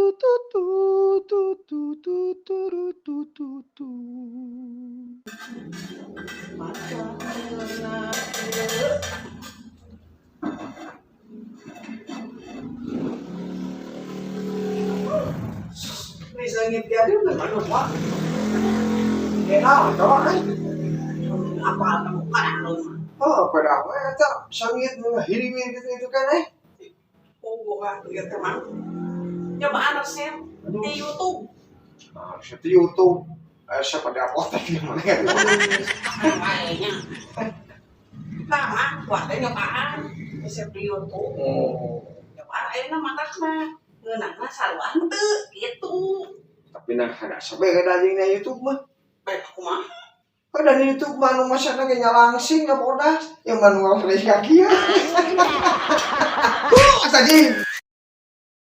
tu tu tu tu tu turu tu tu tu. Maca ngeunah ieu. Ini sangit gading aduh, Pak. Enak, coba eh. Apa kamu kan? Oh, pada apa ya, sangit ngehiringin gitu itu kan eh. Oh, gua ieu teh mah. Nyobaan resep di YouTube. Nah, resep di YouTube. Resep pada apotek di mana kan? Kayaknya. Nah, mah, gua teh nyobaan resep di YouTube. Oh. Nyobaan ayeuna matakna. Ngeunahna sarua henteu gitu. Tapi nah ada sampai ke dagingnya YouTube mah. Baik aku mah. Ada di YouTube mah nu masana ge nyalangsing bodas, yang manual dari kaki ya. Huh, anjing.